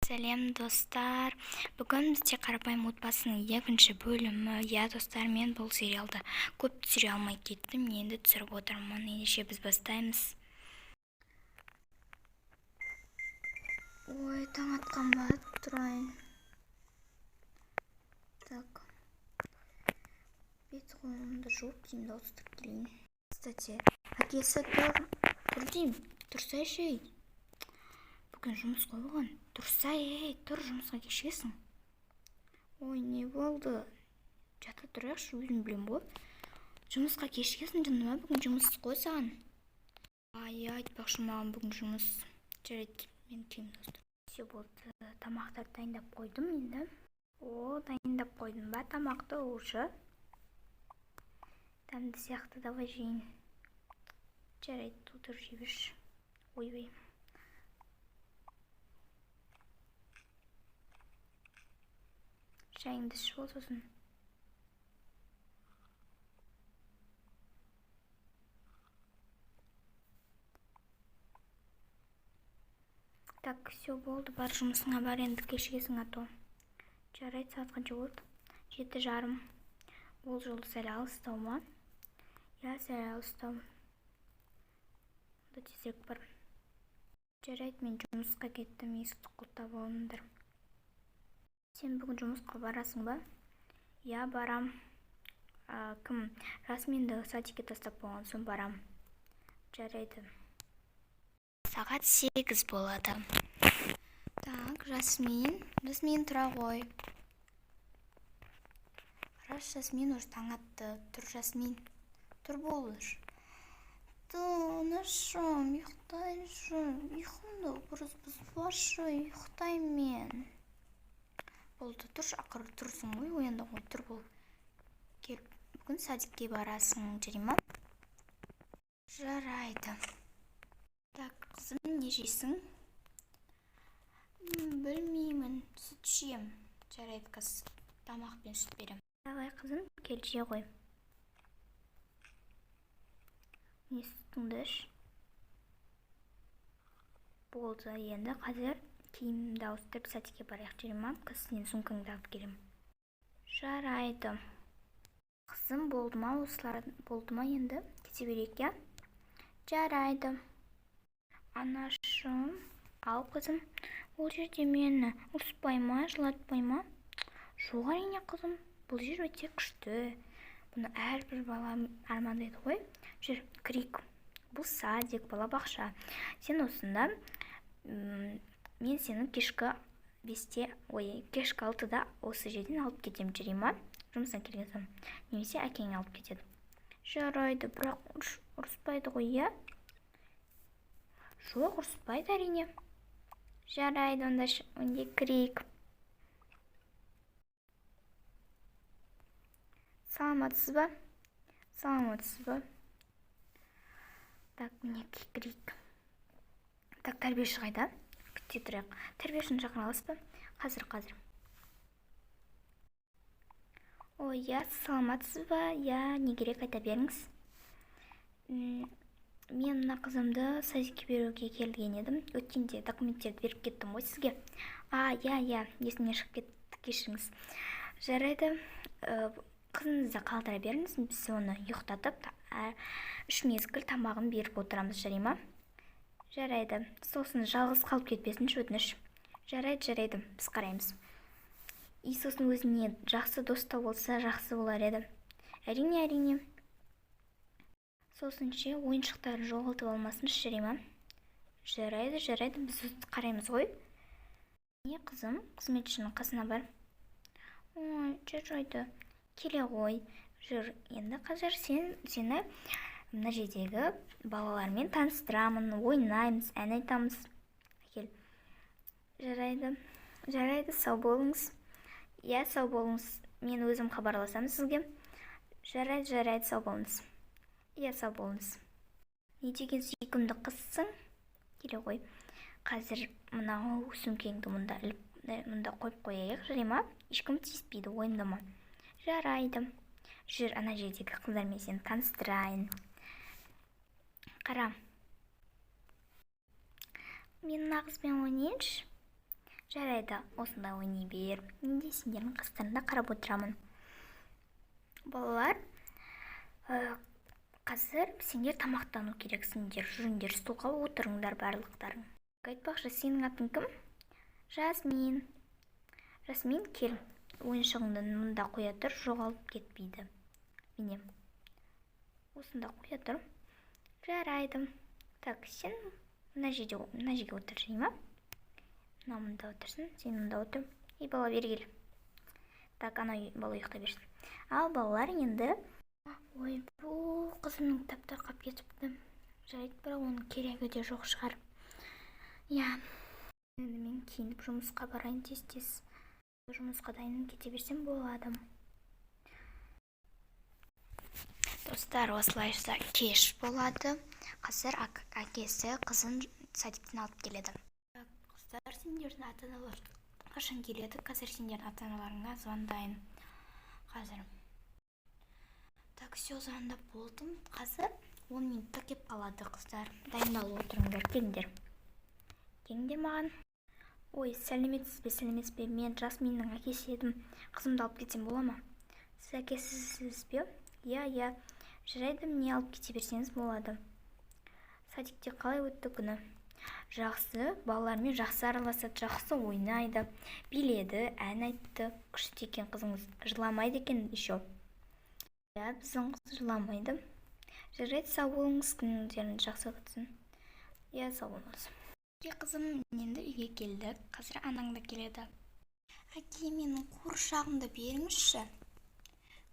Сәлем, достар! Бүгін бізде «Қарапайым отбасының» екінші бөлімі. Иә, достар, мен бұл сериалды көп түсіре алмай кеттім, енді түсіріп отырмын. Ендеше біз бастаймыз. Ой, таң атқан ба? Тұрайын. Так, бет қолымды жуып, киімді ауыстырып келейін. Кстати, әкесі, тұр, тұр деймін, тұрсайшы, ей! Бүгін жұмыс қой оған. Тұрса, ей, тұр, жұмысқа кешігесің. Ой, не болды? Жата тұрайықшы, өзім білемін ғой. Жұмысқа кешігесің, жаным, бүгін жұмыс қой саған. Ай, айтпақшы, маған бүгін жұмыс. Жарайды, мен киімімді ауыстырып. Все, болды, тамақтарды дайындап қойдым енді. О, дайындап қойдым ба тамақты уже? Дәмді сияқты, давай жейін. Жарайды, отырып жей берші. Ойбай, шайыңды ішіп ал сосын. Так, все, болды, бар, жұмысыңа бар енді, кешігесің а то. Жарайды. Сағат қанша болды? 7:30. Ол жол сәл алыстау ма? Иә, сәл алыстау. Онда тезірек бар. Жарайды, мен жұмысқа кеттім, есікті құлыптап алыңдар. Сен бүгін жұмысқа барасың ба? Иә, барам. Кім, Жасминді садикке тастап болған соң барам. Жарайды. Сағат 8 болады. Так, Жасмин, Жасмин, тұра ғой. Рас, Жасмин, уже таң атты. Тұр, Жасмин, тұр, болыш. Анашым, ұйықтайыншы, ұйқымды бұрыс бұзбашы, ұйықтаймын мен. Болды, тұршы, ақыры тұрсың ғой, оянды ғой, тұр, бол. Кел, бүгін садикке барасың, жарай ма? Жарайды. Так, қызым, не жейсің? Білмеймін, сүт ішемін. Жарайды, қазір тамақ пен сүт беремін. Давай, қызым, кел, же ғой. Не, сүтіңді іш. Болды, енді қазір киімімді ауыстырып, садикке барайық, жарай ма? Қазір сенің сумкаңды алып келемін. Жарайды. Қызым, болды ма осылар, болды ма енді? Кете берейік, иә? Жарайды. Анашым, ал, қызым, ол жерде мені ұрыспай ма, жылатпай ма? Жоқ, әрине, қызым, бұл жер өте күшті. Бұны әрбір бала армандайды ғой. Жүр, кірейік. Бұл садик, балабақша. Сен осында, мен сені кешкі 5-те, ой, кешкі 6-да осы жерден алып кетемін, жарай ма? Жұмыстан келген соң. Немесе әкең алып кетеді. Жарайды, бірақ ұрыспайды ғой, иә? Жоқ, ұрыспайды, әрине. Жарайды, онда, онда кірейік. Саламатсыз ба? Саламатсыз ба? Так, мінекей, кірейік. Так, тәрбиеші қайда? Күте тұрайық. Тәрбиешіні шақыра аласыз ба? Қазір, қазір. Ой, иә, саламатсыз ба? Иә, не керек, айта беріңіз. Мен мына қызымды садикке беруге келген едім. Өткенде документтерді беріп кеттім ғой сізге. А, иә, иә, есімнен шығып кетті, кешіріңіз. Жарайды, қызыңызды қалдыра беріңіз, біз оны ұйықтатып, үш мезгіл тамағын беріп отырамыз, жарай ма? Жарайды. Сосын жалғыз қалып кетпесінші, өтініш. Жарайды, жарайды, біз қараймыз. И сосын өзіне жақсы дос тауып алса, жақсы болар еді. Әрине, әрине. Сосын ше, ойыншықтарын жоғалтып алмасыншы, жарай ма? Жарайды, жарайды, біз қараймыз ғой. Не, қызым, қызметшінің қасына бар. Ой, жарайды. Келе ғой. Жүр, енді қазір сені мына жердегі балалармен таныстырамын, ойнаймыз, ән айтамыз. Кел. Жарайды. Жарайды, сау болыңыз. Иә, сау болыңыз. Мен өзім хабарласамын сізге. Жарайды, жарайды, сау болыңыз. Иә, сау болыңыз. Не деген сүйкімді қызсың? Келе ғой. Қазір мынау сөмкеңді мұнда іліп, мұнда қойып қояйық, жарай ма? Ешкім тиіспейді, уайымдама. Жарайды. Жүр, ана жердегі қыздармен сені таныстырайын. Қара. Мен мына қызбен ойнайыншы. Жарайды, осында ойнай бер. Мен де сендердің қастарыңда қарап отырамын. Балалар, қазір сендер тамақтану керексіңдер. Жүріңдер, столға отырыңдар барлықтарың. Айтпақшы, сенің атың кім? Жасмин. Жасмин, кел. Ойыншығыңды мында қоя тұр, жоғалып кетпейді. Міне. Осында қоя тұр. Жарайды. Так, сен мына жерде, мына жерге отыр, жай ма? Мына мында отырсын, сен мында отыр. Ей, бала, бері кел. Так, ана бала ұйықтай берсін. Ал балалар енді... Ой, бұл қызымның кітаптары қалып кетіпті. Жарайды, бірақ оның керегі де жоқ шығар. Иә. Енді мен киініп жұмысқа барайын тез-тез. Жұмысқа дайынып кете берсем болады. Достар, осылайша кеш болады. Қазір әкесі қызын садиктен алып келеді. Қыздар, сендердің ата-аналар қашан келеді? Қазір сендердің ата-аналарыңа звондайын. Қазір. Так, все, звондап болдым. Қазір 10 минутта кеп қалады, қыздар. Дайындалып отырыңдар, келіңдер. Келіңдер маған. Ой, сәлеметсіз бе, сәлеметсіз бе? Мен Жасминнің әкесі едім. Қызымды алып кетсем бола ма? Сіз әкесісіз бе? Иә, иә. Жарайды, міне алып кете берсеңіз болады. Садикте қалай өтті күні? Жақсы, балалармен жақсы араласады, жақсы ойнайды, биледі, ән айтты. Күшті екен қызыңыз. Жыламайды екен еще. Иә, біздің қыз жыламайды. Жарайды, сау болыңыз, күндеріңіз жақсы өтсін. Иә, сау болыңыз. Әке, қызым, енді үйге келдік. Қазір анаң да келеді. Әке, менің қуыршағымды беріңізші.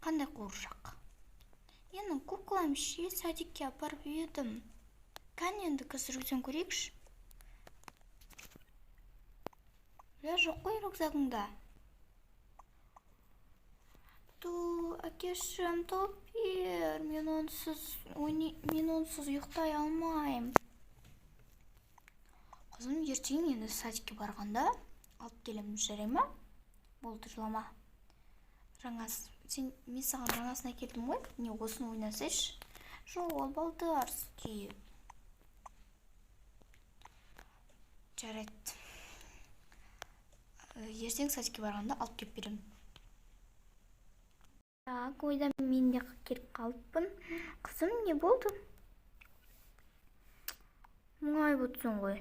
Қандай қуыршақ? Менің куклам ше, садикке апарып едім. Кәне енді қазір өзің көрейікші. Иә, жоқ қой рюкзагыңда. Ту, әкешім, тауып бер. Мен онсыз ұйықтай алмаймын. Қызым, ертең енді садикке барғанда алып келемін, жарай ма? Болды, жылама. Жаңасы, сен, мен саған жаңасын әкелдім ғой. Не, осыны ойнасайшы. Жоқ, ол балдарский. Жарайды. Ертең садикке барғанда алып келіп беремін. Так, ойда мен де келіп қалыппын. Қызым, не болды? Мұңайып отырсың ғой.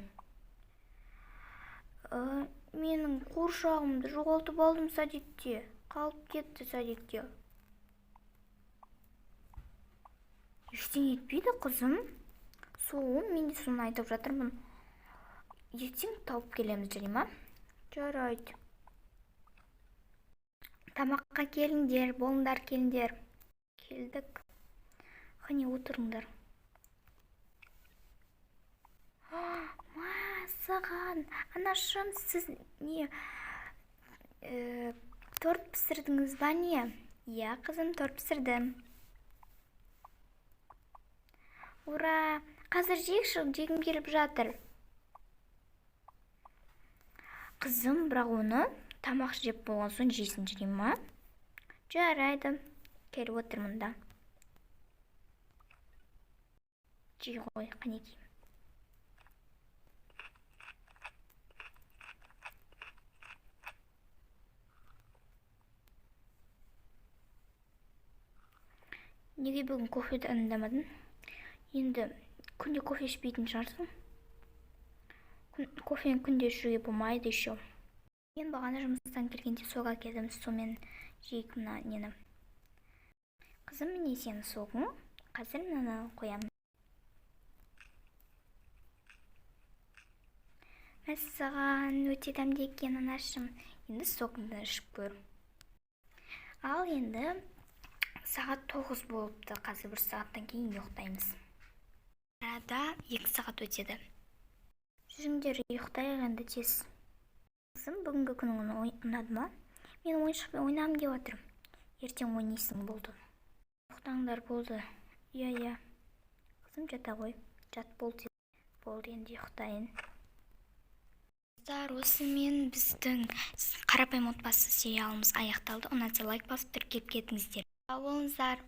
Менің қуыршағымды жоғалтып алдым садикте. Қалып кетті садикте. Ештеңе етпейді, қызым. Сол, мен де соны айтып жатырмын. Ертең тауып келеміз, жарай ма? Жарайды. Тамаққа келіңдер, болыңдар, келіңдер. Келдік. Қане, отырыңдар. Мәссаған, анашым, сіз не, торт пісірдіңіз ба не? Иә, қызым, торт пісірдім. Ура! Қазір жейікші, жегім келіп жатыр. Қызым, бірақ оны тамақ жеп болған соң жейсің, жарай ма? Жарайды. Кел, отыр мында. Жей ғой, қанекей. Неге бүгін кофе дайындамадың? Енді күнде кофе ішпейтін шығарсың. Кофені күнде ішуге болмайды еще. Мен бағана жұмыстан келгенде сок әкелдім, сонымен жейік мына нені. Қызым, міне сенің согың. Қазір мынаны қоямын. Мәссаған, өте дәмді екен, анашым. Енді согыңды ішіп көр. Ал енді сағат 9 болыпты. Қазір 1 сағаттан кейін ұйықтаймыз. Арада 2 сағат өтеді. Жүріңдер, ұйықтайық енді тез. Қызым, бүгінгі күнің ұнады ма? Мен ойыншықпен ойнағым келіп жатыр. Ертең ойнайсың, болды. Ұйықтаңдар, болды. Иә, иә. Қызым, жата ғой. Жат, болды. Болды, енді ұйықтайын. Достар, осымен біздің Қарапайым отбасы сериалымыз аяқталды. Ұнатса лайк басып тіркеліп кетіңіздер. Сау болыңыздар.